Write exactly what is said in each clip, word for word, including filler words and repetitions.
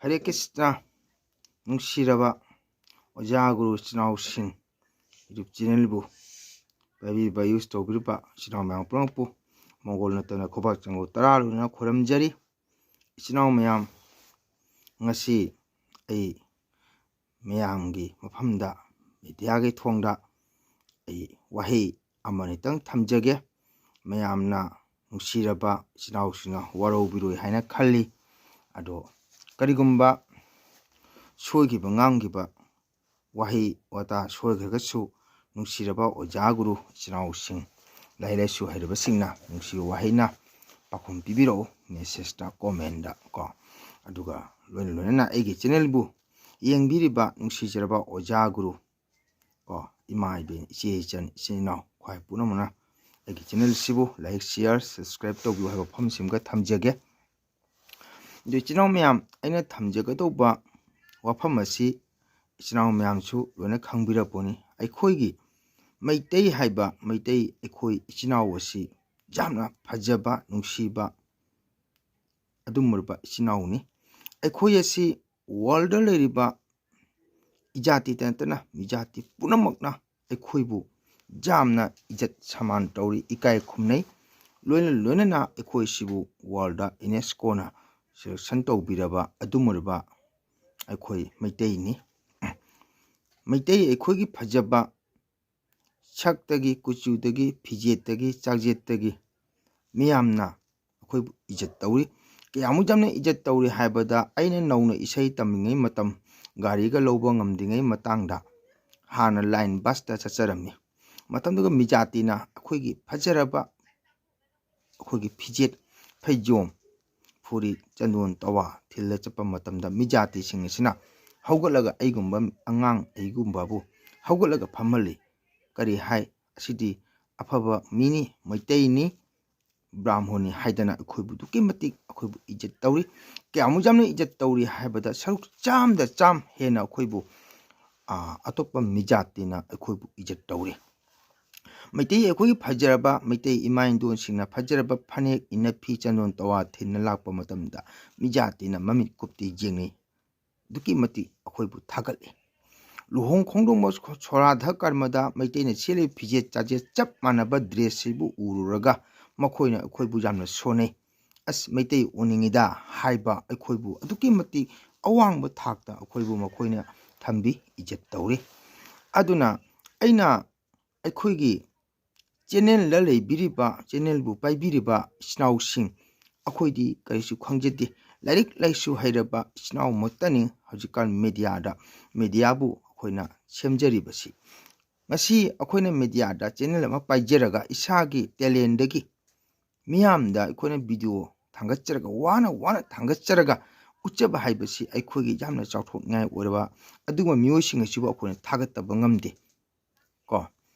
ꯍꯔꯦ ꯀ꯭ꯔꯤꯁꯅ꯫ ꯅꯨꯡꯁꯤꯔꯕ ꯑꯣꯖꯥ ꯒꯨꯔꯨ ꯏꯆꯤꯟ ꯏꯅꯥꯎꯁꯤꯡ, YouTube ꯆꯦꯅꯦꯜꯕꯨ ꯄꯥꯏꯕꯤꯕ, ꯌꯨꯁ ꯇꯧꯕꯤꯔꯤꯕ ꯏꯆꯤꯟ ꯏꯅꯥꯎ ꯃꯌꯥꯝ ꯄꯨꯝꯅꯃꯛꯄꯨ ꯃꯪꯒꯣꯜ ꯅꯠꯇꯅ ꯈꯨꯕꯥꯛ ꯆꯪꯕ ꯇꯔꯥ ꯂꯣꯏꯅ ꯈꯨꯔꯨꯝꯖꯔꯤ꯫ ꯏꯆꯤꯟ ꯏꯅꯥꯎ ꯃꯌꯥꯝ, ꯉꯁꯤ ꯑꯩ ꯃꯌꯥꯝꯒꯤ ꯃꯐꯝꯗ, ꯃꯤꯗꯤꯌꯥꯒꯤ ꯊꯣꯡꯗ ꯑꯩ ꯋꯥꯍꯩ ꯑꯃꯅꯤꯇꯪ ꯊꯝꯖꯒꯦ꯫ ꯃꯌꯥꯝꯅ, ꯅꯨꯡꯁꯤꯔꯕ ꯏꯆꯤꯟ ꯏꯅꯥꯎꯁꯤꯡꯅ ꯋꯥꯔꯧꯕꯤꯔꯣꯏ ꯍꯥꯏꯅ ꯈꯜꯂꯤ꯫ ꯑꯗꯣ ꯀꯔꯤꯒꯨꯝꯕ ꯁꯣꯏꯈꯤꯕ ꯉꯥꯡꯈꯤꯕ ꯋꯥꯍꯩ ꯋꯥꯇꯥ ꯁꯣꯏꯈ꯭ꯔꯒꯁꯨ, ꯅꯨꯡꯁꯤꯔꯕ ꯑꯣꯖꯥ ꯒꯨꯔꯨ ꯏꯆꯤꯟ ꯏꯅꯥꯎꯁꯤꯡ, ꯂꯥꯏꯔꯤꯛ ꯂꯥꯏꯁꯨ ꯍꯩꯔꯕꯁꯤꯡꯅ ꯅꯨꯡꯁꯤꯕ ꯋꯥꯍꯩꯅ ꯄꯥꯎꯈꯨꯝ ꯄꯤꯕꯤꯔꯛꯎ, ꯃꯦꯁꯦꯖꯇ, ꯀꯣꯃꯦꯟꯗ ꯀꯣ꯫ ꯑꯗꯨꯒ ꯂꯣꯏꯅ ꯂꯣꯏꯅꯅ ꯑꯩꯒꯤ ꯆꯦꯅꯦꯜꯕꯨ ꯌꯦꯡꯕꯤꯔꯤꯕ ꯅꯨꯡꯁꯤꯖꯔꯕ ꯑꯣꯖꯥ ꯒꯨꯔꯨ ꯀꯣ, ꯏꯃꯥ ꯏꯕꯦꯟ, ꯏꯆꯦ ꯏꯆꯟ, ꯏꯆꯤꯟ ꯏꯅꯥꯎ ꯈ꯭ꯋꯥꯏ ꯄꯨꯝꯅꯃꯛꯅ ꯑꯩꯒꯤ ꯆꯦꯅꯦꯜꯁꯤꯕꯨ ꯂꯥꯏꯛ, ꯁꯤꯌꯥꯔ, ꯁꯕꯁꯀ꯭ꯔꯥꯏꯕ ꯇꯧꯕꯤꯌꯨ ꯍꯥꯏꯕ ꯋꯥꯐꯝꯁꯤꯃꯒ ꯊꯝꯖꯒꯦ꯫ ꯑꯗꯨ ꯏꯆꯤꯟ ꯏꯅꯥꯎ ꯃꯌꯥꯝ, ꯑꯩꯅ ꯊꯝꯖꯒꯗꯧꯕ ꯋꯥꯐꯝ ꯑꯁꯤ ꯏꯆꯤꯟ ꯏꯅꯥꯎ ꯃꯌꯥꯝꯁꯨ ꯂꯣꯏꯅ ꯈꯪꯕꯤꯔꯛꯄꯅꯤ꯫ ꯑꯩꯈꯣꯏꯒꯤ ꯃꯩꯇꯩ ꯍꯥꯏꯕ, ꯃꯩꯇꯩ ꯑꯩꯈꯣꯏ ꯏꯆꯤꯟ ꯏꯅꯥꯎ ꯑꯁꯤ ꯌꯥꯝꯅ ꯐꯖꯕ, ꯅꯨꯡꯁꯤꯕ ꯑꯗꯨꯒꯨꯝꯂꯕ ꯏꯆꯤꯟ ꯏꯅꯥꯎꯅꯤ꯫ ꯑꯩꯈꯣꯏ ꯑꯁꯤ ꯋꯥꯔꯜꯗ ꯂꯩꯔꯤꯕ ꯏꯖꯥꯇꯤꯇ ꯅꯠꯇꯅ ꯃꯤꯖꯥꯇꯤ ꯄꯨꯝꯅꯃꯛꯅ ꯑꯩꯈꯣꯏꯕꯨ ꯌꯥꯝꯅ ꯏꯖꯠ ꯁꯃꯥꯟ ꯇꯧꯔꯤ, ꯏꯀꯥꯏ ꯈꯨꯝꯅꯩ꯫ ꯂꯣꯏꯅ ꯂꯣꯏꯅꯅ ꯑꯩꯈꯣꯏꯁꯤꯕꯨ ꯋꯥꯔꯜꯗ ꯌꯨꯅꯦꯁꯀꯣꯅ ꯁꯦꯂꯦꯛꯁꯟ ꯇꯧꯕꯤꯔꯕ ꯑꯗꯨꯒꯨꯝꯂꯕ ꯑꯩꯈꯣꯏ ꯃꯩꯇꯩꯅꯤ꯫ ꯃꯩꯇꯩ ꯑꯩꯈꯣꯏꯒꯤ ꯐꯖꯕ ꯁꯛꯇꯒꯤ, ꯀꯨꯆꯨꯗꯒꯤ, ꯐꯤꯖꯦꯠꯇꯒꯤ, ꯆꯥꯛꯖꯦꯠꯇꯒꯤ ꯃꯤꯌꯥꯝꯅ ꯑꯩꯈꯣꯏꯕꯨ ꯏꯖꯠ ꯇꯧꯔꯤ꯫ ꯀꯌꯥꯃꯨꯛ ꯌꯥꯝꯅ ꯏꯖꯠ ꯇꯧꯔꯤ ꯍꯥꯏꯕꯗ, ꯑꯩꯅ ꯅꯧꯅ ꯏꯁꯩ ꯇꯝꯂꯤꯉꯩ ꯃꯇꯝ, ꯒꯥꯔꯤꯒ ꯂꯧꯕ ꯉꯝꯗ꯭ꯔꯤꯉꯩ ꯃꯇꯥꯡꯗ, ꯍꯥꯟꯅ ꯂꯥꯏꯟ ꯕꯁꯇ ꯆꯠꯆꯔꯝꯃꯤ꯫ ꯃꯇꯝꯗꯨꯒ ꯃꯤꯖꯥꯇꯤꯅ ꯑꯩꯈꯣꯏꯒꯤ ꯐꯖꯔꯕ ꯑꯩꯈꯣꯏꯒꯤ ꯐꯤꯖꯦꯠ, ꯐꯩꯖꯣꯝ, ꯐꯨꯔꯤꯠ, ꯆꯟꯗꯣꯟ, ꯇꯋꯥ ꯊꯤꯜꯂ ꯆꯠꯄ ꯃꯇꯝꯗ, ꯃꯤꯖꯥꯇꯤꯁꯤꯡ ꯑꯁꯤꯅ ꯍꯧꯒꯠꯂꯒ ꯑꯩꯒꯨꯝꯕ ꯑꯉꯥꯡ ꯑꯩꯒꯨꯝꯕꯕꯨ ꯍꯧꯒꯠꯂꯒ ꯐꯝꯍꯜꯂꯤ꯫ ꯀꯔꯤ ꯍꯥꯏ? "ꯑꯁꯤꯗꯤ ꯑꯐꯕ ꯃꯤꯅꯤ, ꯃꯩꯇꯩꯅꯤ, ꯕ꯭ꯔꯥꯍꯃꯣꯟꯅꯤ" ꯍꯥꯏꯗꯅ ꯑꯩꯈꯣꯏꯕꯨ ꯑꯗꯨꯛꯀꯤ ꯃꯇꯤꯛ ꯑꯩꯈꯣꯏꯕꯨ ꯏꯖꯠ ꯇꯧꯔꯤ꯫ ꯀꯌꯥꯃꯨꯛ ꯌꯥꯝꯅ ꯏꯖꯠ ꯇꯧꯔꯤ ꯍꯥꯏꯕꯗ, ꯁꯔꯨꯛ ꯆꯥꯝꯗ ꯆꯥꯝ ꯍꯦꯟꯅ ꯑꯩꯈꯣꯏꯕꯨ, ꯑ, ꯑꯇꯣꯞꯄ ꯃꯤꯖꯥꯇꯤꯅ ꯑꯩꯈꯣꯏꯕꯨ ꯏꯖꯠ ꯇꯧꯔꯤ꯫ ꯃꯩꯇꯩ ꯑꯩꯈꯣꯏꯒꯤ ꯐꯖꯔꯕ ꯃꯩꯇꯩ ꯏꯃꯥ ꯏꯟꯗꯣꯟꯁꯤꯡꯅ ꯐꯖꯔꯕ ꯐꯅꯦꯛ, ꯏꯟꯅꯐꯤ, ꯆꯟꯗꯣꯟ, ꯇꯋꯥ ꯊꯤꯟꯅ ꯂꯥꯛꯄ ꯃꯇꯝꯗ ꯃꯤꯖꯥꯇꯤꯅ ꯃꯃꯤꯠ ꯀꯨꯞꯇꯤ ꯌꯦꯡꯅꯩ꯫ ꯑꯗꯨꯛꯀꯤ ꯃꯇꯤꯛ ꯑꯩꯈꯣꯏꯕꯨ ꯊꯥꯒꯠꯂꯤ꯫ ꯂꯨꯍꯣꯡ ꯈꯣꯡꯗꯣꯡꯕ ꯁꯣꯔꯥꯙ ꯀꯔꯃꯗ ꯃꯩꯇꯩꯅ ꯁꯦꯠꯂꯤꯕ ꯐꯤꯖꯦꯠ ꯆꯥꯖꯦꯠ ꯆꯞ ꯃꯥꯟꯅꯕ ꯗ꯭ꯔꯦꯁꯁꯤꯕꯨ ꯎꯔꯨꯔꯒ ꯃꯈꯣꯏꯅ ꯑꯩꯈꯣꯏꯕꯨ ꯌꯥꯝꯅ ꯁꯣꯟꯅꯩ꯫ "ꯑꯁ, ꯃꯩꯇꯩ ꯑꯣꯟꯅꯤꯡꯉꯤꯗ" ꯍꯥꯏꯕ ꯑꯩꯈꯣꯏꯕꯨ ꯑꯗꯨꯛꯀꯤ ꯃꯇꯤꯛ ꯑꯋꯥꯡꯕ ꯊꯥꯛꯇ ꯑꯩꯈꯣꯏꯕꯨ ꯃꯈꯣꯏꯅ ꯊꯝꯕꯤ, ꯏꯖꯠ ꯇꯧꯔꯤ꯫ ꯑꯗꯨꯅ ꯑꯩꯅ ꯑꯩꯈꯣꯏꯒꯤ ꯆꯦꯅꯦꯜꯗ ꯂꯩꯕꯤꯔꯤꯕ, ꯆꯦꯅꯦꯜꯕꯨ ꯄꯥꯏꯕꯤꯔꯤꯕ ꯏꯆꯤꯟ ꯏꯅꯥꯎꯁꯤꯡ, ꯑꯩꯈꯣꯏꯗꯤ ꯀꯔꯤꯁꯨ ꯈꯪꯖꯗꯦ꯫ ꯂꯥꯏꯔꯤꯛ ꯂꯥꯏꯁꯨ ꯍꯩꯔꯕ ꯏꯆꯤꯟ ꯏꯅꯥꯎꯃꯛꯇꯅꯤ ꯍꯧꯖꯤꯛꯀꯥꯟ ꯃꯦꯗꯤꯌꯥꯗ, ꯃꯦꯗꯤꯌꯥꯕꯨ ꯑꯩꯈꯣꯏꯅ ꯁꯦꯝꯖꯔꯤꯕꯁꯤ꯫ ꯉꯁꯤ ꯑꯩꯈꯣꯏꯅ ꯃꯦꯗꯤꯌꯥꯗ ꯆꯦꯅꯦꯜ ꯑꯃ ꯄꯥꯏꯖꯔꯒ ꯏꯁꯥꯒꯤ ꯇꯦꯂꯦꯟꯗꯒꯤ ꯃꯤꯌꯥꯝꯗ ꯑꯩꯈꯣꯏꯅ ꯚꯤꯗꯤꯑꯣ ꯊꯥꯡꯒꯠꯆꯔꯒ, ꯋꯥꯅ ꯋꯥꯅ ꯊꯥꯡꯒꯠꯆꯔꯒ ꯎꯠꯆꯕ ꯍꯥꯏꯕꯁꯤ ꯑꯩꯈꯣꯏꯒꯤ ꯌꯥꯝꯅ ꯆꯥꯎꯊꯣꯛꯅꯤꯡꯉꯥꯏ ꯑꯣꯏꯔꯕ ꯑꯗꯨꯒꯨꯝꯕ ꯃꯤꯑꯣꯏꯁꯤꯡ ꯑꯁꯤꯕꯨ ꯑꯩꯈꯣꯏꯅ ꯊꯥꯒꯠꯇꯕ ꯉꯝꯗꯦ꯫ ꯀꯣ,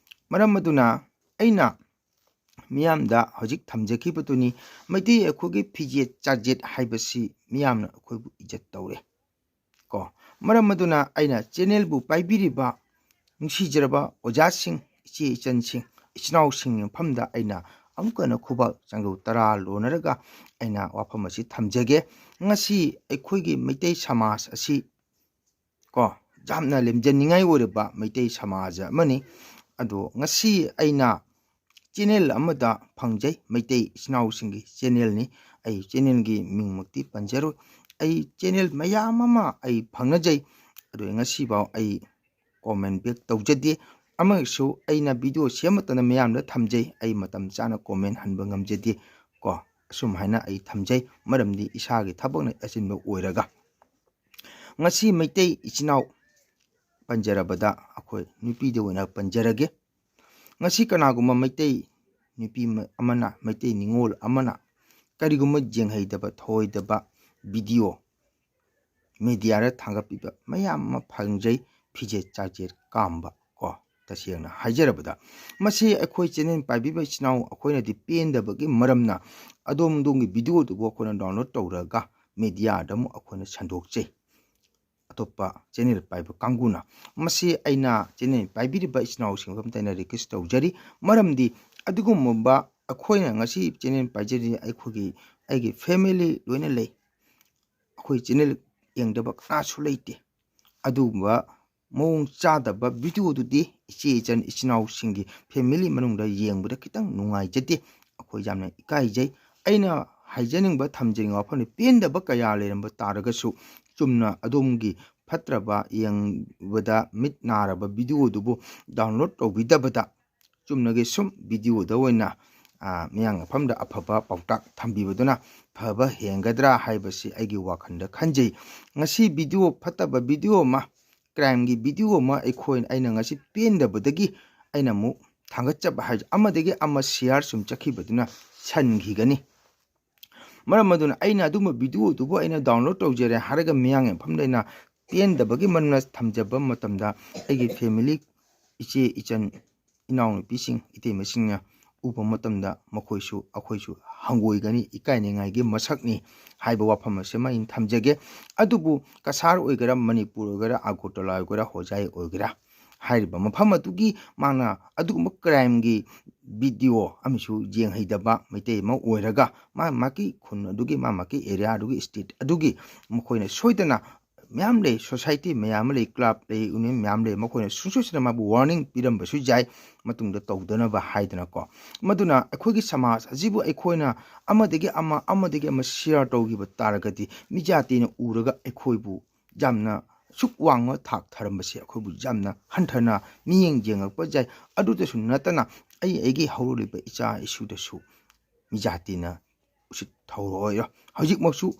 ꯃꯔꯝ ꯑꯗꯨꯅ ꯑꯩꯅ ꯃꯤꯌꯥꯝꯗ ꯍꯧꯖꯤꯛ ꯊꯝꯖꯈꯤꯕꯗꯨꯅꯤ, ꯃꯩꯇꯩ ꯑꯩꯈꯣꯏꯒꯤ ꯐꯤꯖꯦꯠ ꯆꯥꯖꯦꯠ ꯍꯥꯏꯕꯁꯤ ꯃꯤꯌꯥꯝꯅ ꯑꯩꯈꯣꯏꯕꯨ ꯏꯖꯠ ꯇꯧꯔꯦ꯫ ꯀꯣ, ꯃꯔꯝ ꯑꯗꯨꯅ ꯑꯩꯅ ꯆꯦꯅꯦꯜꯕꯨ ꯄꯥꯏꯕꯤꯔꯤꯕ ꯅꯨꯡꯁꯤꯖꯔꯕ ꯑꯣꯖꯥꯁꯤꯡ, ꯏꯆꯦ ꯏꯆꯟꯁꯤꯡ, ꯏꯆꯤꯟ ꯏꯅꯥꯎꯁꯤꯡꯒꯤ ꯃꯐꯝꯗ ꯑꯩꯅ ꯑꯃꯨꯛꯀ ꯍꯟꯅ ꯈꯨꯕꯥꯛ ꯆꯪꯒꯧ ꯇꯔꯥ ꯂꯣꯟꯅꯔꯒ ꯑꯩꯅ ꯋꯥꯐꯝ ꯑꯁꯤ ꯊꯝꯖꯒꯦ꯫ ꯉꯁꯤ ꯑꯩꯈꯣꯏꯒꯤ ꯃꯩꯇꯩ ꯁꯃꯥꯖ ꯑꯁꯤ, ꯀꯣ, ꯌꯥꯝꯅ ꯂꯦꯝꯖꯅꯤꯡꯉꯥꯏ ꯑꯣꯏꯔꯕ ꯃꯩꯇꯩ ꯁꯃꯥꯖ ꯑꯃꯅꯤ꯫ ꯑꯗꯣ ꯉꯁꯤ ꯑꯩꯅ ꯆꯦꯅꯦꯜ ꯑꯃꯗ ꯐꯪꯖꯩ, ꯃꯩꯇꯩ ꯏꯆꯤꯟ ꯏꯅꯥꯎꯁꯤꯡꯒꯤ ꯆꯦꯅꯦꯜꯅꯤ꯫ ꯑꯩ ꯆꯦꯅꯦꯜꯒꯤ ꯃꯤꯡꯃꯛꯇꯤ ꯄꯟꯖꯔꯣꯏ꯫ ꯑꯩ ꯆꯦꯅꯦꯜ ꯃꯌꯥꯝ ꯑꯃ ꯑꯩ ꯐꯪꯅꯖꯩ꯫ ꯑꯗꯣ ꯉꯁꯤꯐꯥꯎ ꯑꯩ ꯀꯣꯃꯦꯟ ꯕꯦꯛ ꯇꯧꯖꯗꯦ꯫ ꯑꯃꯁꯨ ꯑꯩꯅ ꯚꯤꯗꯤꯑꯣ ꯁꯦꯝꯕ ꯃꯇꯝꯗ ꯃꯌꯥꯝꯗ ꯊꯝꯖꯩ, ꯑꯩ ꯃꯇꯝ ꯆꯥꯅ ꯀꯣꯃꯦꯟ ꯍꯟꯕ ꯉꯝꯖꯗꯦ꯫ ꯀꯣ, ꯑꯁꯨꯝ ꯍꯥꯏꯅ ꯑꯩ ꯊꯝꯖꯩ, ꯃꯔꯝꯗꯤ ꯏꯁꯥꯒꯤ ꯊꯕꯛꯅ ꯑꯆꯤꯟꯕ ꯑꯣꯏꯔꯒ꯫ ꯉꯁꯤ ꯃꯩꯇꯩ ꯏꯆꯤꯟ ꯏꯅꯥꯎ ꯄꯟꯖꯔꯕꯗ ꯑꯩꯈꯣꯏ ꯅꯨꯄꯤꯗ ꯑꯣꯏꯅ ꯄꯟꯖꯔꯒꯦ꯫ ꯉꯁꯤ ꯀꯅꯥꯒꯨꯝꯕ ꯃꯩꯇꯩ ꯅꯨꯄꯤ ꯑꯃ-, ꯑꯃꯅ, ꯃꯩꯇꯩ ꯅꯤꯉꯣꯜ ꯑꯃꯅ ꯀꯔꯤꯒꯨꯝꯕ ꯌꯦꯡꯍꯩꯗꯕ, ꯊꯧꯑꯣꯏꯗꯕ ꯚꯤꯗꯤꯑꯣ ꯃꯦꯗꯤꯌꯥꯗ ꯊꯥꯡꯒꯠꯄꯤꯕ ꯃꯌꯥꯝ ꯑꯃ ꯐꯪꯖꯩ, ꯐꯤꯖꯦꯠ ꯆꯥꯖꯦꯠ ꯀꯥꯝꯕ꯫ ꯀꯣ, ꯇꯁꯦꯡꯅ ꯍꯥꯏꯖꯔꯕꯗ, ꯃꯁꯤ ꯑꯩꯈꯣꯏ ꯆꯦꯅꯦꯜ ꯄꯥꯏꯕꯤꯕ ꯏꯆꯤꯟ ꯏꯅꯥꯎ ꯑꯩꯈꯣꯏꯅꯗꯤ ꯄꯦꯟꯗꯕꯒꯤ ꯃꯔꯝꯅ ꯑꯗꯣꯝ ꯑꯗꯣꯝꯒꯤ ꯚꯤꯗꯤꯑꯣꯗꯨꯕꯨ ꯑꯩꯈꯣꯏꯅ ꯗꯥꯎꯟꯂꯣꯗ ꯇꯧꯔꯒ ꯃꯦꯗꯤꯌꯥꯗ ꯑꯃꯨꯛ ꯑꯩꯈꯣꯏꯅ ꯁꯟꯗꯣꯛꯆꯩ꯫ ꯑꯇꯣꯞꯄ ꯆꯦꯅꯦꯜ ꯄꯥꯏꯕ ꯀꯥꯡꯕꯨꯅ꯫ ꯃꯁꯤ ꯑꯩꯅ ꯆꯦꯅꯦꯜ ꯄꯥꯏꯕꯤꯔꯤꯕ ꯏꯆꯤꯟ ꯏꯅꯥꯎꯁꯤꯡ ꯑꯝꯇ ꯑꯩꯅ ꯔꯤꯀ꯭ꯋꯦꯁ ꯇꯧꯖꯔꯤ, ꯃꯔꯝꯗꯤ ꯑꯗꯨꯒꯨꯝꯂꯕ ꯑꯩꯈꯣꯏꯅ ꯉꯁꯤ ꯆꯦꯅꯦꯜ ꯄꯥꯏꯖꯔꯤ, ꯑꯩꯈꯣꯏꯒꯤ, ꯑꯩꯒꯤ ꯐꯦꯃꯤꯂꯤ ꯂꯣꯏꯅ ꯂꯩ, ꯑꯩꯈꯣꯏ ꯆꯦꯅꯦꯜ ꯌꯦꯡꯗꯕ ꯀꯅꯥꯁꯨ ꯂꯩꯇꯦ꯫ ꯑꯗꯨꯒꯨꯝꯕ ꯃꯑꯣꯡ ꯆꯥꯗꯕ ꯚꯤꯗꯤꯑꯣꯗꯨꯗꯤ ꯏꯆꯦ ꯏꯆꯟ ꯏꯆꯤꯟ ꯏꯅꯥꯎꯁꯤꯡꯒꯤ ꯐꯦꯃꯤꯂꯤ ꯃꯅꯨꯡꯗ ꯌꯦꯡꯕꯗ ꯈꯤꯇꯪ ꯅꯨꯡꯉꯥꯏꯖꯗꯦ꯫ ꯑꯩꯈꯣꯏ ꯌꯥꯝꯅ ꯏꯀꯥꯏꯖꯩ꯫ ꯑꯩꯅ ꯍꯥꯏꯖꯅꯤꯡꯕ, ꯊꯝꯖꯅꯤꯡꯕ ꯋꯥꯐꯝꯗꯤ, ꯄꯦꯟꯗꯕ ꯀꯌꯥ ꯂꯩꯔꯝꯕ ꯇꯥꯔꯒꯁꯨ, ꯆꯨꯝꯅ ꯑꯗꯣꯝꯒꯤ ꯐꯠꯇ꯭ꯔꯕ, ꯌꯦꯡꯕꯗ ꯃꯤꯠ ꯅꯥꯔꯕ ꯚꯤꯗꯤꯑꯣꯗꯨꯕꯨ ꯗꯥꯎꯟꯂꯣꯗ ꯇꯧꯕꯤꯗꯕꯗ, ꯆꯨꯝꯅꯒꯤ ꯁꯨꯝ ꯚꯤꯗꯤꯑꯣꯗ ꯑꯣꯏꯅ, ꯑ, ꯃꯤꯌꯥꯝ ꯃꯐꯝꯗ ꯑꯐꯕ ꯄꯥꯎꯇꯥꯛ ꯊꯝꯕꯤꯕꯗꯨꯅ ꯐꯕ ꯍꯦꯟꯒꯗ꯭ꯔꯥ ꯍꯥꯏꯕꯁꯤ ꯑꯩꯒꯤ ꯋꯥꯈꯜꯗ ꯈꯟꯖꯩ꯫ ꯉꯁꯤ ꯚꯤꯗꯤꯑꯣ ꯐꯠꯇꯕ ꯚꯤꯗꯤꯑꯣ ꯑꯃ, ꯀ꯭ꯔꯥꯏꯝꯒꯤ ꯚꯤꯗꯤꯑꯣ ꯑꯃ ꯑꯩꯈꯣꯏ, ꯑꯩꯅ ꯉꯁꯤ ꯄꯦꯟꯗꯕꯗꯒꯤ ꯑꯩꯅ ꯑꯃꯨꯛ ꯊꯥꯡꯒꯠꯆꯕ ꯍꯥꯏ, ꯑꯃꯗꯒꯤ ꯑꯃ ꯁꯤꯌꯥꯔ ꯁꯨꯝ ꯆꯠꯈꯤꯕꯗꯨꯅ ꯁꯟꯈꯤꯒꯅꯤ꯫ ꯃꯔꯝ ꯑꯗꯨꯅ ꯑꯩꯅ ꯑꯗꯨꯝꯕ ꯚꯤꯗꯤꯑꯣꯗꯨꯕꯨ ꯑꯩꯅ ꯗꯥꯎꯟꯂꯣꯗ ꯇꯧꯖꯔꯦ ꯍꯥꯏꯔꯒ ꯃꯤꯌꯥꯝꯒꯤ ꯃꯐꯝꯗ ꯑꯩꯅ ꯄꯦꯟꯗꯕꯒꯤ ꯃꯔꯝꯅ ꯊꯝꯖꯕ ꯃꯇꯝꯗ, ꯑꯩꯒꯤ ꯐꯦꯃꯤꯂꯤ, ꯏꯆꯦ ꯏꯆꯟ, ꯏꯅꯥꯎꯅꯨꯄꯤꯁꯤꯡ, ꯏꯇꯩꯃꯁꯤꯡꯅ ꯎꯕ ꯃꯇꯝꯗ ꯃꯈꯣꯏꯁꯨ, ꯑꯩꯈꯣꯏꯁꯨ ꯍꯪꯒꯣꯏꯒꯅꯤ, ꯏꯀꯥꯏꯅꯤꯡꯉꯥꯏꯒꯤ ꯃꯁꯛꯅꯤ ꯍꯥꯏꯕ ꯋꯥꯐꯝ ꯑꯁꯤꯃ ꯑꯩꯅ ꯊꯝꯖꯒꯦ꯫ ꯑꯗꯨꯕꯨ ꯀꯁꯥꯔ ꯑꯣꯏꯒꯦꯔꯥ, ꯃꯅꯤꯄꯨꯔ ꯑꯣꯏꯒꯦꯔꯥ, ꯑꯒꯔꯇꯂꯥ ꯑꯣꯏꯒꯦꯔꯥ, ꯍꯣꯖꯥꯏ ꯑꯣꯏꯒꯦꯔꯥ, ꯍꯥꯏꯔꯤꯕ ꯃꯐꯝ ꯑꯗꯨꯒꯤ ꯃꯥꯅ ꯑꯗꯨꯒꯨꯝꯕ ꯀ꯭ꯔꯥꯏꯝꯒꯤ ꯚꯤꯗꯤꯑꯣ ꯑꯃꯁꯨ ꯌꯦꯡꯍꯩꯗꯕ ꯃꯩꯇꯩ ꯑꯃ ꯑꯣꯏꯔꯒ, ꯃꯥ ꯃꯥꯒꯤ ꯈꯨꯟ ꯑꯗꯨꯒꯤ, ꯃꯥ ꯃꯥꯒꯤ ꯑꯦꯔꯤꯌꯥ ꯑꯗꯨꯒꯤ, ꯁ꯭ꯇꯦꯠ ꯑꯗꯨꯒꯤ ꯃꯈꯣꯏꯅ ꯁꯣꯏꯗꯅ ꯃꯌꯥꯝ ꯂꯩ, ꯁꯣꯁꯥꯏꯇꯤ ꯃꯌꯥꯝ ꯑꯃ ꯂꯩ, ꯀ꯭ꯂꯕ ꯂꯩ, ꯌꯨꯅꯤꯌꯟ ꯃꯌꯥꯝ ꯂꯩ, ꯃꯈꯣꯏꯅ ꯁꯨꯡꯁꯣꯏ ꯁꯣꯏꯗꯅ ꯃꯥꯕꯨ ꯋꯥꯔꯅꯤꯡ ꯄꯤꯔꯝꯕꯁꯨ ꯌꯥꯏ, ꯃꯇꯨꯡꯗ ꯇꯧꯗꯅꯕ ꯍꯥꯏꯗꯅꯀꯣ꯫ ꯃꯗꯨꯅ ꯑꯩꯈꯣꯏꯒꯤ ꯁꯃꯥꯖ ꯑꯁꯤꯕꯨ ꯑꯩꯈꯣꯏꯅ ꯑꯃꯗꯒꯤ ꯑꯃ, ꯑꯃꯗꯒꯤ ꯑꯃ ꯁꯤꯌꯥꯔ ꯇꯧꯈꯤꯕ ꯇꯥꯔꯒꯗꯤ, ꯃꯤꯖꯥꯇꯤꯅ ꯎꯔꯒ ꯑꯩꯈꯣꯏꯕꯨ ꯌꯥꯝꯅ ꯁꯨꯛ ꯋꯥꯡꯕ ꯊꯥꯛ ꯊꯥꯔꯝꯕꯁꯦ ꯑꯩꯈꯣꯏꯕꯨ ꯌꯥꯝꯅ ꯍꯟꯊꯅ ꯃꯤꯠꯌꯦꯡ ꯌꯦꯡꯉꯛꯄ ꯌꯥꯏ꯫ ꯑꯗꯨꯗꯁꯨ ꯅꯠꯇꯅ, ꯑꯩ ꯑꯩꯒꯤ ꯍꯧꯔꯛꯂꯤꯕ ꯏꯆꯥ ꯏꯁꯨꯗꯁꯨ ꯃꯤꯖꯥꯇꯤꯅ ꯎꯁꯤꯠ ꯊꯧꯑꯣꯏꯔꯣꯏ꯫ ꯍꯧꯖꯤꯛꯃꯛꯁꯨ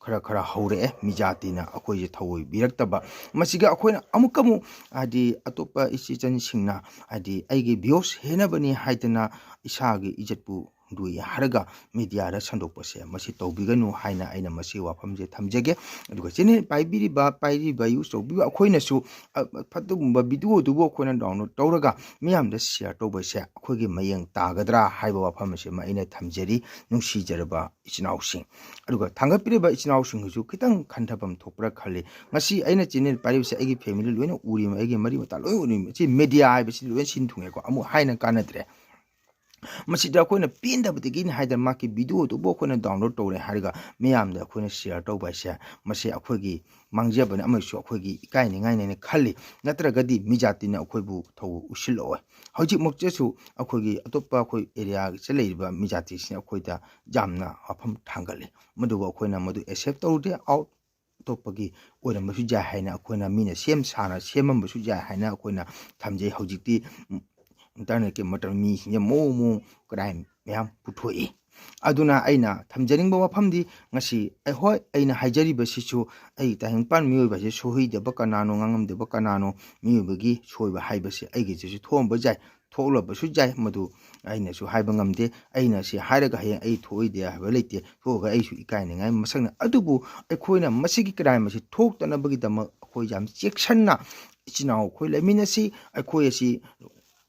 ꯈꯔ ꯈꯔ ꯍꯧꯔꯛꯑꯦ, ꯃꯤꯖꯥꯇꯤꯅ ꯑꯩꯈꯣꯏꯁꯦ ꯊꯧꯑꯣꯏꯕꯤꯔꯛꯇꯕ꯫ ꯃꯁꯤꯒ ꯑꯩꯈꯣꯏꯅ ꯑꯃꯨꯛꯀ ꯑꯃꯨꯛ, ꯍꯥꯏꯗꯤ, ꯑꯇꯣꯞꯄ ꯏꯆꯦ ꯏꯆꯟꯁꯤꯡꯅ, ꯍꯥꯏꯗꯤ, ꯑꯩꯒꯤ ꯚ꯭ꯌꯨꯁ ꯍꯦꯟꯅꯕꯅꯤ ꯍꯥꯏꯗꯅ ꯏꯁꯥꯒꯤ ꯏꯖꯠꯄꯨ ꯂꯨꯏ ꯍꯥꯏꯔꯒ ꯃꯦꯗꯤꯌꯥꯗ ꯁꯟꯗꯣꯛꯄꯁꯦ ꯃꯁꯤ ꯇꯧꯕꯤꯒꯅꯨ ꯍꯥꯏꯅ ꯑꯩꯅ ꯃꯁꯤ ꯋꯥꯐꯝꯁꯦ ꯊꯝꯖꯒꯦ꯫ ꯑꯗꯨꯒ ꯆꯦꯅꯦꯜ ꯄꯥꯏꯕꯤꯔꯤꯕ, ꯄꯥꯏꯔꯤꯕ, ꯌꯨꯁ ꯇꯧꯕꯤꯕ ꯑꯩꯈꯣꯏꯅꯁꯨ, ꯑ, ꯑꯗꯨꯒꯨꯝꯕ ꯚꯤꯗꯤꯑꯣꯗꯨꯕꯨ ꯑꯩꯈꯣꯏꯅ ꯗꯥꯎꯟꯂꯣꯗ ꯇꯧꯔꯒ ꯃꯤꯌꯥꯝꯗ ꯁꯤꯌꯔ ꯇꯧꯕꯁꯦ ꯑꯩꯈꯣꯏꯒꯤ ꯃꯌꯦꯡ ꯇꯥꯒꯗ꯭ꯔꯥ ꯍꯥꯏꯕ ꯋꯥꯐꯝ ꯑꯁꯤꯃ ꯑꯩꯅ ꯊꯝꯖꯔꯤ, ꯅꯨꯡꯁꯤꯖꯔꯕ ꯏꯆꯤꯟ ꯏꯅꯥꯎꯁꯤꯡ꯫ ꯑꯗꯨꯒ ꯊꯥꯡꯒꯠꯄꯤꯔꯤꯕ ꯏꯆꯤꯟ ꯏꯅꯥꯎꯁꯤꯡꯗꯨꯁꯨ ꯈꯤꯇꯪ ꯈꯟꯊꯐꯝ ꯊꯣꯛꯄ꯭ꯔꯥ ꯈꯜꯂꯤ꯫ ꯉꯁꯤ ꯑꯩꯅ ꯆꯦꯅꯦꯜ ꯄꯥꯏꯔꯤꯕꯁꯦ ꯑꯩꯒꯤ ꯐꯦꯃꯤꯂꯤ ꯂꯣꯏꯅ ꯎꯔꯤ, ꯑꯩꯒꯤ ꯃꯔꯤ ꯃꯇꯥ ꯂꯣꯏ ꯎꯔꯤ꯫ ꯁꯤ ꯃꯦꯗꯤꯌꯥ ꯍꯥꯏꯕꯁꯤ ꯂꯣꯏ ꯁꯤꯟ ꯊꯨꯡꯉꯦꯀꯣ, ꯑꯃꯨꯛ ꯍꯥꯏꯅ ꯀꯥꯟꯅꯗ꯭ꯔꯦ꯫ ꯃꯁꯤꯗ ꯑꯩꯈꯣꯏꯅ ꯄꯦꯟꯗꯕꯗꯒꯤꯅꯤ ꯍꯥꯏꯗꯅ ꯃꯥꯒꯤ ꯚꯤꯗꯤꯑꯣꯗꯨꯕꯨ ꯑꯩꯈꯣꯏꯅ ꯗꯥꯎꯟꯂꯣꯗ ꯇꯧꯔꯦ ꯍꯥꯏꯔꯒ ꯃꯤꯌꯥꯝꯗ ꯑꯩꯈꯣꯏꯅ ꯁꯤꯌꯔ ꯇꯧꯕ ꯍꯥꯏꯁꯦ, ꯃꯁꯤ ꯑꯩꯈꯣꯏꯒꯤ ꯃꯥꯡꯖꯕꯅꯤ ꯑꯃꯁꯨ ꯑꯩꯈꯣꯏꯒꯤ ꯏꯀꯥꯏꯅꯤꯡꯉꯥꯏꯅꯦꯅ ꯈꯜꯂꯤ꯫ ꯅꯠꯇ꯭ꯔꯒꯗꯤ ꯃꯤ ꯖꯥꯇꯤꯅ ꯑꯩꯈꯣꯏꯕꯨ ꯊꯧ ꯎꯁꯤꯜꯂꯛꯑꯣꯏ꯫ ꯍꯧꯖꯤꯛꯃꯛꯇꯁꯨ ꯑꯩꯈꯣꯏꯒꯤ ꯑꯇꯣꯞꯄ ꯑꯩꯈꯣꯏ ꯑꯦꯔꯤꯌꯥꯁꯤꯗ ꯂꯩꯔꯤꯕ ꯃꯤ ꯖꯥꯇꯤꯁꯤꯡꯅ ꯑꯩꯈꯣꯏꯗ ꯌꯥꯝꯅ ꯋꯥꯐꯝ ꯊꯥꯡꯒꯠꯂꯤ, ꯃꯗꯨꯕꯨ ꯑꯩꯈꯣꯏꯅ ꯃꯗꯨ ꯑꯦꯛꯁꯦꯞ ꯇꯧꯗꯦ꯫ ꯑꯥꯎꯠ ꯑꯇꯣꯞꯄꯒꯤ ꯑꯣꯏꯔꯝꯕꯁꯨ ꯌꯥꯏ ꯍꯥꯏꯅ ꯑꯩꯈꯣꯏꯅ ꯃꯤꯅ ꯁꯦꯝ ꯁꯥꯅ ꯁꯦꯝꯃꯝꯕꯁꯨ ꯌꯥꯏ ꯍꯥꯏꯅ ꯑꯩꯈꯣꯏꯅ ꯊꯝꯖꯩ꯫ ꯍꯧꯖꯤꯛꯇꯤ, ꯎꯝ, ꯏꯟꯇꯔꯅꯦꯠꯀꯤ ꯃꯇꯝ, ꯃꯤꯁꯤꯡꯁꯦ ꯃꯑꯣꯡ ꯃꯑꯣꯡ ꯀ꯭ꯔꯥꯏꯝ ꯃꯌꯥꯝ ꯄꯨꯊꯣꯛꯏ꯫ ꯑꯗꯨꯅ ꯑꯩꯅ ꯊꯝꯖꯅꯤꯡꯕ ꯋꯥꯐꯝꯗꯤ ꯉꯁꯤ ꯑꯩ, ꯍꯣꯏ, ꯑꯩꯅ ꯍꯥꯏꯖꯔꯤꯕꯁꯤꯁꯨ ꯑꯩ ꯇꯥꯏꯕꯪꯄꯥꯟ ꯃꯤꯑꯣꯏꯕ ꯑꯁꯤ ꯁꯣꯏꯗꯕ ꯀꯅꯥꯅꯣ, ꯉꯥꯡꯉꯝꯗꯕ ꯀꯅꯥꯅꯣ, ꯃꯤꯑꯣꯏꯕꯒꯤ ꯁꯣꯏꯕ ꯍꯥꯏꯕꯁꯤ ꯑꯩꯒꯤꯗꯁꯨ ꯊꯣꯛꯑꯝꯕ ꯌꯥꯏ, ꯊꯣꯛꯂꯕꯁꯨ ꯌꯥꯏ, ꯃꯗꯨ ꯑꯩꯅꯁꯨ ꯍꯥꯏꯕ ꯉꯝꯗꯦ꯫ ꯑꯩꯅ ꯁꯤ ꯍꯥꯏꯔꯒ ꯍꯌꯦꯡ ꯑꯩ ꯊꯣꯛꯑꯣꯏꯗꯦ ꯍꯥꯏꯕ ꯂꯩꯇꯦ, ꯊꯣꯛꯑꯒ ꯑꯩꯁꯨ ꯏꯀꯥꯏꯅꯤꯡꯉꯥꯏ ꯃꯁꯛꯅ꯫ ꯑꯗꯨꯕꯨ ꯑꯩꯈꯣꯏꯅ ꯃꯁꯤꯒꯤ ꯀ꯭ꯔꯥꯏꯝ ꯑꯁꯤ ꯊꯣꯛꯇꯅꯕꯒꯤꯗꯃꯛ ꯑꯩꯈꯣꯏ ꯌꯥꯝ ꯆꯦꯛꯁꯤꯟꯅ ꯏꯆꯤꯟ ꯏꯅꯥꯎ ꯑꯩꯈꯣꯏ ꯂꯩꯃꯤꯟꯅꯁꯤ꯫ ꯑꯩꯈꯣꯏ ꯑꯁꯤ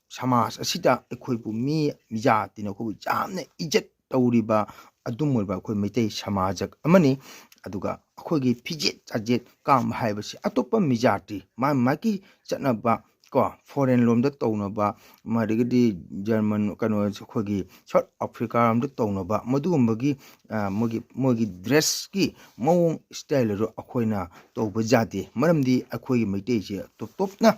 ꯁꯃꯥꯖ ꯑꯁꯤꯗ ꯑꯩꯈꯣꯏꯕꯨ ꯃꯤ ꯖꯥꯇꯤꯅ ꯑꯩꯈꯣꯏꯕꯨ ꯌꯥꯝꯅ ꯏꯖꯠ ꯇꯧꯔꯤꯕ ꯑꯗꯨꯝ ꯑꯣꯏꯕ ꯑꯩꯈꯣꯏ ꯃꯩꯇꯩ ꯁꯃꯥꯖ ꯑꯃꯅꯤ꯫ ꯑꯗꯨꯒ ꯑꯩꯈꯣꯏꯒꯤ ꯐꯤꯖꯦꯠ ꯆꯥꯖꯦꯠ ꯀꯥꯝꯕ ꯍꯥꯏꯕꯁꯤ ꯑꯇꯣꯞꯄ ꯃꯤ ꯖꯥꯇꯤ ꯃꯥ ꯃꯥꯒꯤ ꯆꯠꯅꯕ ꯀꯣ, ꯐꯣꯔꯦꯟ ꯂꯣꯝꯗ ꯇꯧꯅꯕ, ꯑꯗꯒꯤꯗꯤ ꯖꯔꯃꯟ, ꯀꯩꯅꯣ, ꯑꯩꯈꯣꯏꯒꯤ ꯁꯥꯎꯠ ꯑꯐ꯭ꯔꯤꯀꯥ ꯂꯣꯝꯗ ꯇꯧꯅꯕ ꯃꯗꯨꯒꯨꯝꯕꯒꯤ, ꯑ, ꯃꯣꯏꯒꯤ, ꯃꯣꯏꯒꯤ ꯗ꯭ꯔꯦꯁꯀꯤ ꯃꯑꯣꯡ ꯁ꯭ꯇꯥꯏꯜ ꯑꯗꯨ ꯑꯩꯈꯣꯏꯅ ꯇꯧꯕ ꯌꯥꯗꯦ꯫ ꯃꯔꯝꯗꯤ ꯑꯩꯈꯣꯏꯒꯤ ꯃꯩꯇꯩꯁꯦ ꯇꯣꯞ ꯇꯣꯞꯅ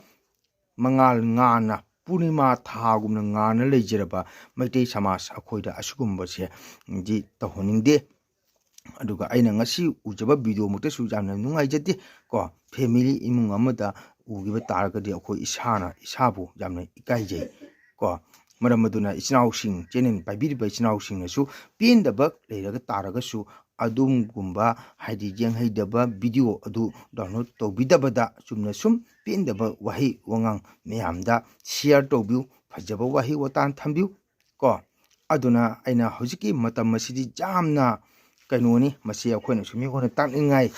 ꯃꯉꯥꯜ ꯉꯥꯟꯅ, ꯄꯨꯔꯅꯤꯃꯥ ꯊꯥꯒꯨꯝꯅ ꯉꯥꯟꯅ ꯂꯩꯖꯔꯕ ꯃꯩꯇꯩ ꯁꯃꯥꯖ ꯑꯩꯈꯣꯏꯗ ꯑꯁꯤꯒꯨꯝꯕꯁꯦ ꯗꯤ ꯇꯧꯍꯟꯅꯤꯡꯗꯦ꯫ ꯑꯗꯨꯒ ꯑꯩꯅ ꯉꯁꯤ ꯎꯖꯕ ꯚꯤꯗꯤꯑꯣꯃꯛꯇꯁꯨ ꯌꯥꯝꯅ ꯅꯨꯡꯉꯥꯏꯖꯗꯦ ꯀꯣ꯫ ꯐꯦꯃꯤꯂꯤ, ꯏꯃꯨꯡ ꯑꯃꯗ ꯎꯈꯤꯕ ꯇꯥꯔꯒꯗꯤ ꯑꯩꯈꯣꯏ ꯏꯁꯥꯅ ꯏꯁꯥꯕꯨ ꯌꯥꯝꯅ ꯏꯀꯥꯏꯖꯩ ꯀꯣ꯫ ꯃꯔꯝ ꯑꯗꯨꯅ ꯏꯆꯤꯟ ꯏꯅꯥꯎꯁꯤꯡ, ꯆꯦꯅꯦꯜ ꯄꯥꯏꯕꯤꯔꯤꯕ ꯏꯆꯤꯟ ꯏꯅꯥꯎꯁꯤꯡꯅꯁꯨ ꯄꯦꯟꯗꯕ ꯂꯩꯔꯒ ꯇꯥꯔꯒꯁꯨ ꯑꯗꯨꯒꯨꯝꯕ, ꯍꯥꯏꯗꯤ, ꯌꯦꯡꯍꯩꯗꯕ ꯚꯤꯗꯤꯑꯣ ꯑꯗꯨ ꯗꯥꯎꯟꯂꯣꯗ ꯇꯧꯕꯤꯗꯕꯗ ꯆꯨꯝꯅ ꯁꯨꯝ ꯄꯦꯟꯗꯕ ꯋꯥꯍꯩ ꯋꯥꯉꯥꯡ ꯃꯌꯥꯝꯗ ꯁꯤꯌꯔ ꯇꯧꯕꯤꯌꯨ, ꯐꯖꯕ ꯋꯥꯍꯩ ꯋꯥꯇꯥ ꯊꯝꯕꯤꯌꯨ ꯀꯣ꯫ ꯑꯗꯨꯅ ꯑꯩꯅ ꯍꯧꯖꯤꯛꯀꯤ ꯃꯇꯝ ꯑꯁꯤꯗꯤ ꯌꯥꯝꯅ ꯀꯩꯅꯣꯅꯤ, ꯃꯁꯤ ꯑꯩꯈꯣꯏꯅꯁꯨ ꯃꯤꯉꯣꯟꯗ ꯇꯥꯛꯅꯤꯡꯉꯥꯏ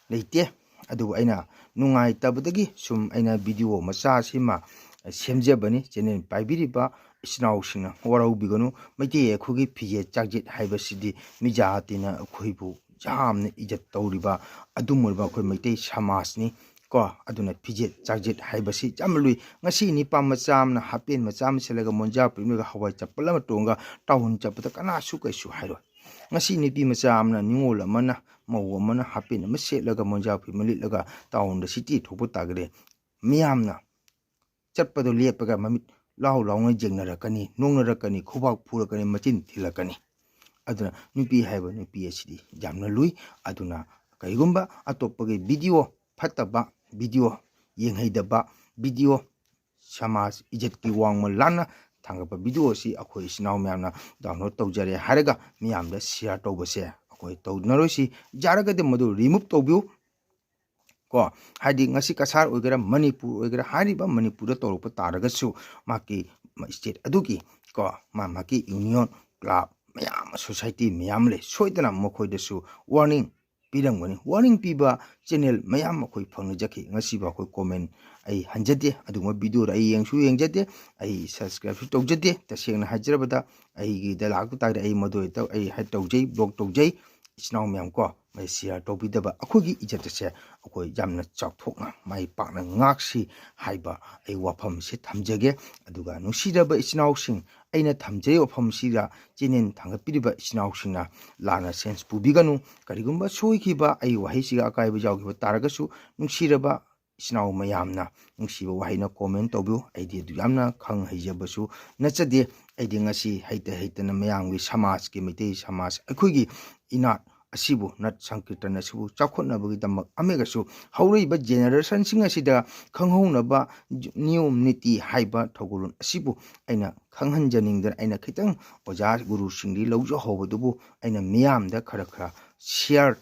ꯂꯩꯇꯦ꯫ ꯑꯗꯨꯕꯨ ꯑꯩꯅ ꯅꯨꯡꯉꯥꯏꯇꯕꯗꯒꯤ ꯁꯨꯝ ꯑꯩꯅ ꯚꯤꯗꯤꯑꯣ ꯃꯆꯥ ꯑꯁꯤꯃ ꯁꯦꯝꯖꯕꯅꯤ꯫ ꯆꯦꯅꯦꯜ ꯄꯥꯏꯕꯤꯔꯤꯕ ꯏꯆꯤꯟ ꯏꯅꯥꯎꯁꯤꯡꯅ ꯋꯥꯔꯧꯕꯤꯒꯅꯨ꯫ ꯃꯩꯇꯩ ꯑꯩꯈꯣꯏꯒꯤ ꯐꯤꯖꯦꯠ ꯆꯥꯛꯖꯦꯠ ꯍꯥꯏꯕꯁꯤꯗꯤ ꯃꯤꯖꯥꯇꯤꯅ ꯑꯩꯈꯣꯏꯕꯨ ꯌꯥꯝꯅ ꯏꯖꯠ ꯇꯧꯔꯤꯕ ꯑꯗꯨꯝ ꯑꯣꯏꯕ ꯑꯩꯈꯣꯏ ꯃꯩꯇꯩ ꯁꯃꯥꯖꯅꯤ꯫ ꯀꯣ, ꯑꯗꯨꯅ ꯐꯤꯖꯦꯠ ꯆꯥꯛꯖꯦꯠ ꯍꯥꯏꯕꯁꯤ ꯌꯥꯝꯅ ꯂꯨꯏ꯫ ꯉꯁꯤ ꯅꯨꯄꯥ ꯃꯆꯥ ꯑꯃꯅ ꯍꯥꯞ ꯄꯦꯟ ꯃꯆꯥ ꯑꯃ ꯁꯦꯠꯂꯒ ꯃꯣꯟꯖꯥ ꯐꯨꯔꯤꯠ ꯑꯃꯒ ꯍꯋꯥꯏ ꯆꯄꯜ ꯑꯃ ꯇꯣꯡꯉꯒ ꯇꯥꯎꯟ ꯆꯠꯄꯗ ꯀꯅꯥꯁꯨ ꯀꯩꯁꯨ ꯍꯥꯏꯔꯣꯏ꯫ ꯉꯁꯤ ꯅꯨꯄꯤ ꯃꯆꯥ ꯑꯃꯅ, ꯅꯤꯉꯣꯜ ꯑꯃꯅ, ꯃꯧ ꯑꯃꯅ ꯍꯥꯞ ꯄꯦꯟ ꯑꯃ ꯁꯦꯠꯂꯒ ꯃꯣꯟꯖꯥ ꯐꯨꯔꯤꯠ ꯑꯃ ꯂꯤꯠꯂꯒ ꯇꯥꯎꯟꯗ, ꯁꯤꯇꯤ ꯊꯣꯛꯄ ꯇꯥꯔꯒꯗꯤ ꯃꯤꯌꯥꯝꯅ ꯆꯠꯄꯗꯣ ꯂꯦꯞꯄꯒ ꯃꯃꯤꯠ ꯂꯥꯎ ꯂꯥꯎꯅ ꯌꯦꯡꯅꯔꯛꯀꯅꯤ, ꯅꯣꯛꯅꯔꯛꯀꯅꯤ, ꯈꯨꯕꯥꯛ ꯐꯨꯔꯛꯀꯅꯤ, ꯃꯆꯤꯟ ꯊꯤꯜꯂꯛꯀꯅꯤ꯫ ꯑꯗꯨꯅ ꯅꯨꯄꯤ ꯍꯥꯏꯕ ꯅꯨꯄꯤ ꯑꯁꯤꯗꯤ ꯌꯥꯝꯅ ꯂꯨꯏ꯫ ꯑꯗꯨꯅ ꯀꯔꯤꯒꯨꯝꯕ ꯑꯇꯣꯞꯄꯒꯤ ꯚꯤꯗꯤꯑꯣ ꯐꯠꯇꯕ, ꯚꯤꯗꯤꯑꯣ ꯌꯦꯡꯍꯩꯗꯕ, ꯚꯤꯗꯤꯑꯣ ꯁꯃꯥꯖ ꯏꯖꯠꯀꯤ ꯋꯥꯡꯃ ꯂꯥꯟꯅ ꯊꯥꯡꯒꯠꯄ ꯚꯤꯗꯤꯑꯣ ꯑꯁꯤ ꯑꯩꯈꯣꯏ ꯏꯆꯤꯟ ꯏꯅꯥꯎ ꯃꯌꯥꯝꯅ ꯗꯥꯎꯟꯂꯣꯗ ꯇꯧꯖꯔꯦ ꯍꯥꯏꯔꯒ ꯃꯤꯌꯥꯝꯗ ꯁꯤꯌꯥꯔ ꯇꯧꯕꯁꯦ ꯑꯩꯈꯣꯏ ꯇꯧꯅꯔꯣꯏꯁꯤ꯫ ꯌꯥꯔꯒꯗꯤ ꯃꯗꯨ ꯔꯤꯃꯨꯚ ꯇꯧꯕꯤꯌꯨ꯫ ꯀꯣ, ꯍꯥꯏꯗꯤ ꯉꯁꯤ ꯀꯁꯥꯔ ꯑꯣꯏꯒꯦꯔꯥ, ꯃꯅꯤꯄꯨꯔ ꯑꯣꯏꯒꯦꯔꯥ, ꯍꯥꯏꯔꯤꯕ ꯃꯅꯤꯄꯨꯔꯗ ꯇꯧꯔꯛꯄ ꯇꯥꯔꯒꯁꯨ ꯃꯍꯥꯛꯀꯤ ꯏꯁꯇꯦꯠ ꯑꯗꯨꯒꯤ, ꯀꯣ, ꯃꯥ ꯃꯍꯥꯛꯀꯤ ꯌꯨꯅꯤꯌꯟ, ꯀ꯭ꯂꯕ ꯃꯌꯥꯝ ꯑꯃ, ꯁꯣꯁꯥꯏꯇꯤ ꯃꯌꯥꯝ ꯂꯩ꯫ ꯁꯣꯏꯗꯅ ꯃꯈꯣꯏꯗꯁꯨ ꯋꯥꯔꯅꯤꯡ ꯄꯤꯔꯝꯒꯅꯤ꯫ ꯋꯥꯔꯅꯤꯡ ꯄꯤꯕ ꯆꯦꯅꯦꯜ ꯃꯌꯥꯝ ꯑꯩꯈꯣꯏ ꯐꯪꯅꯖꯈꯤ꯫ ꯉꯁꯤꯐꯥꯎ ꯑꯩꯈꯣꯏ ꯀꯣꯃꯦꯟ ꯑꯩ ꯍꯟꯖꯗꯦ, ꯑꯗꯨꯒꯨꯝꯕ ꯚꯤꯗꯤꯑꯣꯗ ꯑꯩ ꯌꯦꯡꯁꯨ ꯌꯦꯡꯖꯗꯦ, ꯑꯩ ꯁꯕꯁꯀ꯭ꯔꯥꯏꯕꯁꯨ ꯇꯧꯖꯗꯦ꯫ ꯇꯁꯦꯡꯅ ꯍꯥꯏꯖꯔꯕꯗ ꯑꯩꯒꯤ ꯗꯥꯏꯂꯣꯛꯇ ꯇꯥꯔꯗꯤ ꯑꯩ ꯃꯗꯨ ꯇꯧ-, ꯑꯩ ꯍꯥꯏ ꯇꯧꯖꯩ, ꯕ꯭ꯂꯣꯛ ꯇꯧꯖꯩ꯫ ꯏꯆꯤꯟ ꯏꯅꯥꯎ ꯃꯌꯥꯝ ꯀꯣ, ꯃꯁꯤ ꯁꯤꯌꯥꯔ ꯇꯧꯕꯤꯗꯕ, ꯑꯩꯈꯣꯏꯒꯤ ꯏꯖꯠ ꯑꯁꯦ ꯑꯩꯈꯣꯏ ꯌꯥꯝꯅ ꯆꯥꯎꯊꯣꯛꯅ ꯃꯥꯏ ꯄꯥꯛꯅ ꯉꯥꯛꯁꯤ ꯍꯥꯏꯕ ꯑꯩ ꯋꯥꯐꯝꯁꯤ ꯊꯝꯖꯒꯦ꯫ ꯑꯗꯨꯒ ꯅꯨꯡꯁꯤꯔꯕ ꯏꯆꯤꯟ ꯏꯅꯥꯎꯁꯤꯡ, ꯑꯩꯅ ꯊꯝꯖꯔꯤꯕ ꯋꯥꯐꯝꯁꯤꯗ ꯆꯦꯅꯦꯜ ꯊꯥꯡꯒꯠꯄꯤꯔꯤꯕ ꯏꯆꯤꯟ ꯏꯅꯥꯎꯁꯤꯡꯅ ꯂꯥꯟꯅ ꯁꯦꯟꯁ ꯄꯨꯕꯤꯒꯅꯨ꯫ ꯀꯔꯤꯒꯨꯝꯕ ꯁꯣꯏꯈꯤꯕ, ꯑꯩ ꯋꯥꯍꯩꯁꯤꯒ ꯑꯀꯥꯏꯕ ꯌꯥꯎꯈꯤꯕ ꯇꯥꯔꯒꯁꯨ, ꯅꯨꯡꯁꯤꯔꯕ ꯏꯆꯤꯟ ꯏꯅꯥꯎ ꯃꯌꯥꯝꯅ ꯅꯨꯡꯁꯤꯕ ꯋꯥꯍꯩꯅ ꯀꯣꯃꯦꯟ ꯇꯧꯕꯤꯌꯨ꯫ ꯑꯩꯗꯤ ꯑꯗꯨ ꯌꯥꯝꯅ ꯈꯪ ꯍꯩꯖꯕꯁꯨ ꯅꯠꯆꯗꯦ꯫ ꯑꯩꯗꯤ ꯉꯁꯤ ꯍꯩꯇ ꯍꯩꯇꯅ ꯃꯌꯥꯝꯒꯤ ꯁꯃꯥꯖꯀꯤ, ꯃꯩꯇꯩ ꯁꯃꯥꯖ, ꯑꯩꯈꯣꯏꯒꯤ ꯏꯅꯥꯠ ꯑꯁꯤꯕꯨ, ꯅꯠ ꯁꯪꯀꯤꯔꯇꯟ ꯑꯁꯤꯕꯨ ꯆꯥꯎꯈꯠꯅꯕꯒꯤꯗꯃꯛ ꯑꯃꯒꯁꯨ ꯍꯧꯔꯛꯏꯕ ꯖꯦꯅꯦꯔꯦꯁꯟꯁꯤꯡ ꯑꯁꯤꯗ ꯈꯪꯍꯧꯅꯕ ꯅꯤꯌꯣꯝ ꯅꯤꯇꯤ ꯍꯥꯏꯕ ꯊꯧꯒꯜꯂꯣꯟ ꯑꯁꯤꯕꯨ ꯑꯩꯅ ꯈꯪꯍꯟꯖꯅꯤꯡꯗꯅ ꯑꯩꯅ ꯈꯤꯇꯪ ꯑꯣꯖꯥ ꯒꯨꯔꯨꯁꯤꯡꯗꯤ ꯂꯧꯖꯍꯧꯕꯗꯨꯕꯨ ꯑꯩꯅ ꯃꯤꯌꯥꯝꯗ ꯈꯔ ꯈꯔ ꯁꯤꯌꯥꯔ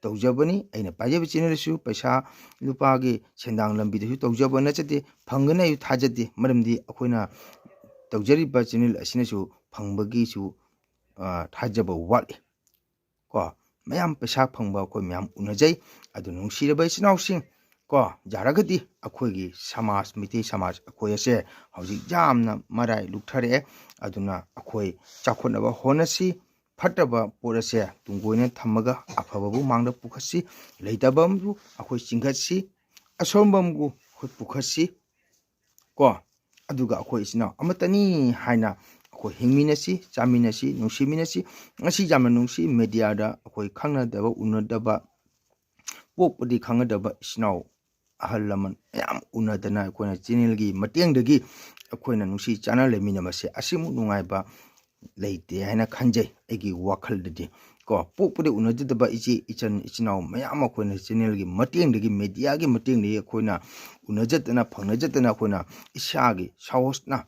ꯇꯧꯖꯕꯅꯤ꯫ ꯑꯩꯅ ꯄꯥꯏꯖꯕ ꯆꯦꯅꯦꯜ ꯑꯁꯤꯁꯨ ꯄꯩꯁꯥ ꯂꯨꯄꯥꯒꯤ ꯁꯦꯟꯗꯥꯡ ꯂꯝꯕꯤꯗꯁꯨ ꯇꯧꯖꯕ ꯅꯠꯆꯗꯦ, ꯐꯪꯒꯅꯤ ꯍꯥꯏꯁꯨ ꯊꯥꯖꯗꯦ꯫ ꯃꯔꯝꯗꯤ ꯑꯩꯈꯣꯏꯅ ꯇꯧꯖꯔꯤꯕ ꯆꯦꯅꯦꯜ ꯑꯁꯤꯅꯁꯨ ꯐꯪꯕꯒꯤꯁꯨ ꯊꯥꯖꯕ ꯋꯥꯠꯂꯤ꯫ ꯀꯣ, ꯃꯌꯥꯝ ꯄꯩꯁꯥ ꯐꯪꯕ ꯑꯩꯈꯣꯏ ꯃꯌꯥꯝ ꯎꯅꯖꯩ꯫ ꯑꯗꯨ ꯅꯨꯡꯁꯤꯔꯕ ꯏꯆꯤꯟ ꯏꯅꯥꯎꯁꯤꯡ, ꯀꯣ, ꯌꯥꯔꯒꯗꯤ ꯑꯩꯈꯣꯏꯒꯤ ꯁꯃꯥꯖ, ꯃꯩꯇꯩ ꯁꯃꯥꯖ ꯑꯩꯈꯣꯏ ꯑꯁꯦ ꯍꯧꯖꯤꯛ ꯌꯥꯝꯅ ꯃꯔꯥꯏ ꯂꯨꯛꯊꯔꯛꯑꯦ꯫ ꯑꯗꯨꯅ ꯑꯩꯈꯣꯏ ꯆꯥꯎꯈꯠꯅꯕ ꯍꯣꯠꯅꯁꯤ꯫ ꯐꯠꯇꯕ ꯄꯣꯠ ꯑꯁꯦ ꯇꯨꯡꯒꯣꯏꯅ ꯊꯝꯃꯒ ꯑꯐꯕꯕꯨ ꯃꯥꯡꯗ ꯄꯨꯈꯠꯁꯤ꯫ ꯂꯩꯇꯕ ꯑꯃꯕꯨ ꯑꯩꯈꯣꯏ ꯆꯤꯡꯈꯠꯁꯤ꯫ ꯑꯁꯣꯟꯕ ꯑꯃꯕꯨ ꯑꯩꯈꯣꯏ ꯄꯨꯈꯠꯁꯤ꯫ ꯀꯣ, ꯑꯗꯨꯒ ꯑꯩꯈꯣꯏ ꯏꯆꯤꯟ ꯏꯅꯥꯎ ꯑꯃꯠꯇꯅꯤ ꯍꯥꯏꯅ ꯑꯩꯈꯣꯏ ꯍꯤꯡꯃꯤꯟꯅꯁꯤ, ꯆꯥꯃꯤꯟꯅꯁꯤ, ꯅꯨꯡꯁꯤꯃꯤꯟꯅꯁꯤ꯫ ꯉꯁꯤ ꯌꯥꯝꯅ ꯅꯨꯡꯁꯤ, ꯃꯦꯗꯤꯌꯥꯗ ꯑꯩꯈꯣꯏ ꯈꯪꯅꯗꯕ, ꯎꯅꯗꯕ, ꯄꯣꯛꯄꯗꯤ ꯈꯪꯅꯗꯕ ꯏꯆꯤꯟ ꯏꯅꯥꯎ ꯑꯍꯜ ꯂꯃꯟ ꯃꯌꯥꯝ ꯎꯅꯗꯅ ꯑꯩꯈꯣꯏꯅ ꯆꯦꯅꯦꯜꯒꯤ ꯃꯇꯦꯡꯗꯒꯤ ꯑꯩꯈꯣꯏꯅ ꯅꯨꯡꯁꯤ ꯆꯥꯟꯅ ꯂꯩꯃꯤꯟꯅꯕꯁꯦ ꯑꯁꯤꯃꯨꯛ ꯅꯨꯡꯉꯥꯏꯕ ꯂꯩꯇꯦ ꯍꯥꯏꯅ ꯈꯟꯖꯩ ꯑꯩꯒꯤ ꯋꯥꯈꯜꯗꯗꯤ꯫ ꯀꯣ, ꯄꯣꯛꯄꯗ ꯎꯅꯖꯗꯕ ꯏꯆꯦ ꯏꯆꯟ ꯏꯆꯤꯟ ꯏꯅꯥꯎ ꯃꯌꯥꯝ ꯑꯃ ꯑꯩꯈꯣꯏꯅ ꯆꯦꯅꯦꯜꯒꯤ ꯃꯇꯦꯡꯗꯒꯤ, ꯃꯦꯗꯤꯌꯥꯒꯤ ꯃꯇꯦꯡꯗꯒꯤ ꯑꯩꯈꯣꯏꯅ ꯎꯅꯖꯗꯅ, ꯐꯪꯅꯖꯗꯅ ꯑꯩꯈꯣꯏꯅ ꯏꯁꯥꯒꯤ ꯁꯥꯍꯣꯁꯅ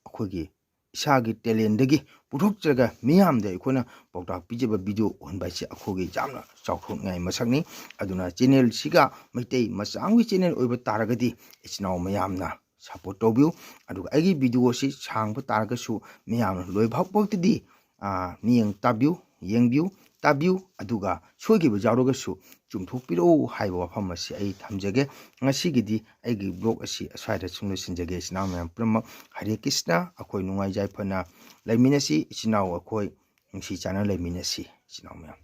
ꯑꯩꯈꯣꯏꯒꯤ ꯏꯁꯥꯒꯤ ꯇꯦꯂꯦꯟꯗꯒꯤ ꯄꯨꯊꯣꯛꯆꯔꯒ ꯃꯤꯌꯥꯝꯗ ꯑꯩꯈꯣꯏꯅ ꯄꯥꯎꯇꯥꯛ ꯄꯤꯖꯕ ꯚꯤꯗꯤꯑꯣ ꯑꯣꯏꯍꯟꯕ ꯍꯥꯏꯁꯦ ꯑꯩꯈꯣꯏꯒꯤ ꯌꯥꯝꯅ ꯆꯥꯎꯊꯣꯛꯅꯤꯡꯉꯥꯏ ꯃꯁꯛꯅꯤ꯫ ꯑꯗꯨꯅ ꯆꯦꯅꯦꯜꯁꯤꯒ ꯃꯩꯇꯩ ꯃꯆꯥ ꯑꯃꯒꯤ ꯆꯦꯅꯦꯜ ꯑꯣꯏꯕ ꯇꯥꯔꯒꯗꯤ ꯏꯆꯤꯟ ꯏꯅꯥꯎ ꯃꯌꯥꯝꯅ ꯁꯞꯄꯣꯔꯠ ꯇꯧꯕꯤꯌꯨ꯫ ꯑꯗꯨꯒ ꯑꯩꯒꯤ ꯚꯤꯗꯤꯑꯣꯁꯤ ꯁꯥꯡꯕ ꯇꯥꯔꯒꯁꯨ ꯃꯤꯌꯥꯝꯅ ꯂꯣꯏꯕ ꯐꯥꯎꯕꯗꯤ, ꯑꯥ, ꯃꯤꯠꯌꯦꯡ ꯇꯥꯕꯤꯌꯨ, ꯌꯦꯡꯕꯤꯌꯨ, ꯇꯥꯕꯤꯌꯨ꯫ ꯑꯗꯨꯒ ꯁꯣꯏꯈꯤꯕ ꯌꯥꯎꯔꯒꯁꯨ ꯆꯨꯝꯊꯣꯛꯄꯤꯔꯛꯎ ꯍꯥꯏꯕ ꯋꯥꯐꯝ ꯑꯁꯤ ꯑꯩ ꯊꯝꯖꯒꯦ꯫ ꯉꯁꯤꯒꯤꯗꯤ ꯑꯩꯒꯤ ꯕ꯭ꯂꯣꯒ ꯑꯁꯤ ꯑꯁ꯭ꯋꯥꯏꯗ ꯁꯨꯝ ꯂꯣꯏꯁꯤꯟꯖꯒꯦ꯫ ꯏꯆꯤꯟ ꯏꯅꯥꯎ ꯃꯌꯥꯝ ꯄꯨꯝꯅꯃꯛ ꯍꯔꯦ ꯀ꯭ꯔꯤꯁꯅ, ꯑꯩꯈꯣꯏ ꯅꯨꯡꯉꯥꯏ ꯌꯥꯏꯐꯅ ꯂꯩꯃꯤꯟꯅꯁꯤ꯫ ꯏꯆꯤꯟ ꯏꯅꯥꯎ ꯑꯩꯈꯣꯏ ꯅꯨꯡꯁꯤ ꯆꯥꯟꯅ ꯂꯩꯃꯤꯟꯅꯁꯤ, ꯏꯆꯤꯟ ꯏꯅꯥꯎ ꯃꯌꯥꯝ꯫